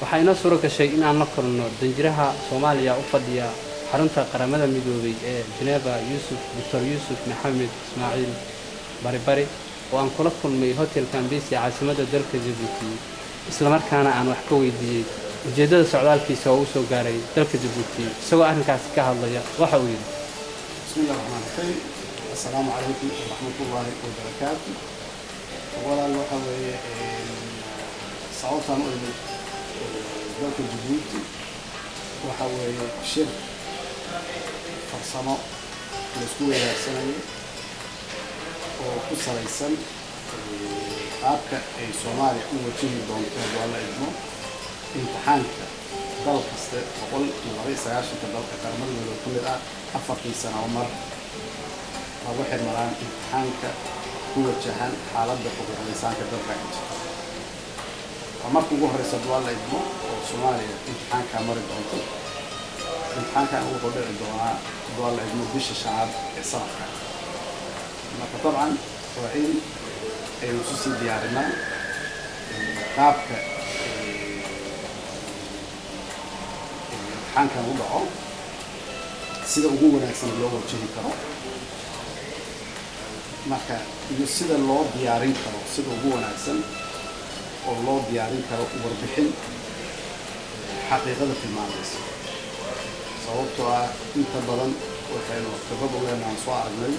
Waxaa inoo suuro gashay in aan la kulno danjiraha Soomaaliya u fadhiya xarunta Qaramada Midoobay ee Geneva, Yuusuf, Doctor Yuusuf Maxamed Ismaaciil Baribari, oo aan kula kulmay Hotelka Ambisi, caasimadda dalka Jabuuti, islamarkaana aan wax ka weydiiyey ujeeddada socdaalkiisa oo u soo gaaray dalka Jabuuti. Isagoo arrinkaasi ka hadlaya waxa uu yidhi: بسم الله الرحمن الرحيم، السلام عليكم ورحمة الله وبركاته. Walaal, waxa weeye sababtaan u imid dalka Jabuuti waxa weeye shir farsamo laisku weydaarsanayay oo ku salaysan qaabka ay Soomaaliya u wajihi doonto, hadduu Alla idmo, imtixaanka dal kaste 192-ka dalka Qaramada Midoobey ka mid ah 4-tii sano mar lagu xirmaraan imtixaanka ku wajahan xaaladda xuquuqul insaanka dalka ka jirta. Waa marka ugu horeysa, hadduu Alla idmo, oo Soomaaliya imtixaankaa mari doonto. Imtixaankan wuxuu dhici doonaa, hadduu Alla idmo, bisha shanaad ee sanadka. Marka dabcan waa in aynu isu sii diyaarinaa qaabka imtixaankan u dhaco, sida ugu wanaagsan loo wajahi karo marka iyo sida loo diyaarin karo, sida ugu wanaagsan oo loo diyaarin karo warbixin xaqiiqada tilmaamaysa, sababtoo ah inta badan waxaynu khibrad u leenahay, aan soo aragnay,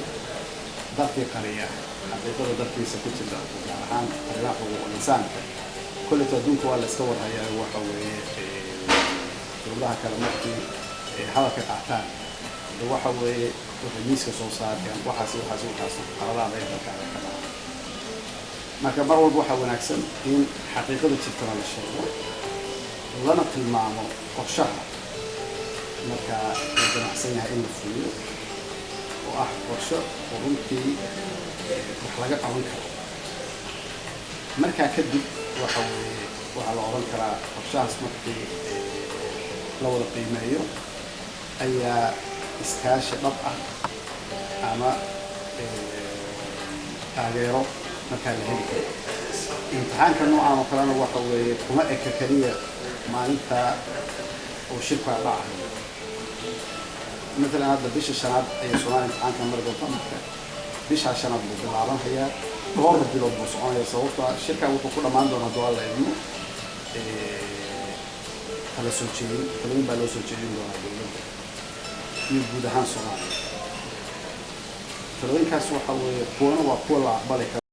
dalkii qariya xaqiiqada dalkiisa ku jirta, gaar ahaan arrimaha xuquuqul insaanka. Kolleyta adduunka waa la iska warhayaa. Waxa weeye dowladaha kale markii ay hadalka qaataan de waxa weeye waxay miiska soo saarayaan waxaas, waxaas, waxaas qaladaada ee dalkaaga ka dhaca. Marka mar walba waxaa wanaagsan in xaqiiqada jirtana la sheego, lana tilmaamo qorshaha markaa la damacsan yahay in la fuliyo, oo ah qorsho oo runtii wax laga qaban karo. Markaa kadib waxa weeye waxaa la odhan karaa qorshahaas markii la wada qiimeeyo ayaa iskaashi dhab ah ama taageero markaa la heli karo. Imtixaanka noocan oo kalena waxa weeye kuma eka keliya maalinta oo shirkaa dhacayo. Matalan hadda bisha shanaad ayay Soomaaliya imtixaanka mari doonta. Marka bishaa shanaad buu bilaabanhayaa, dhowr bilood buu soconaya, sababtoo ah shirkan wuxuu ku dhammaan doonaa, hadduu Alla idmo, kala soo jeedin. Talooyin baa loo soo jeedin doonaa dowladda iyo guud ahaan Soomaaliya. Talooyinkaas waxa weeye kuwana waa kuwa la aqbali karo.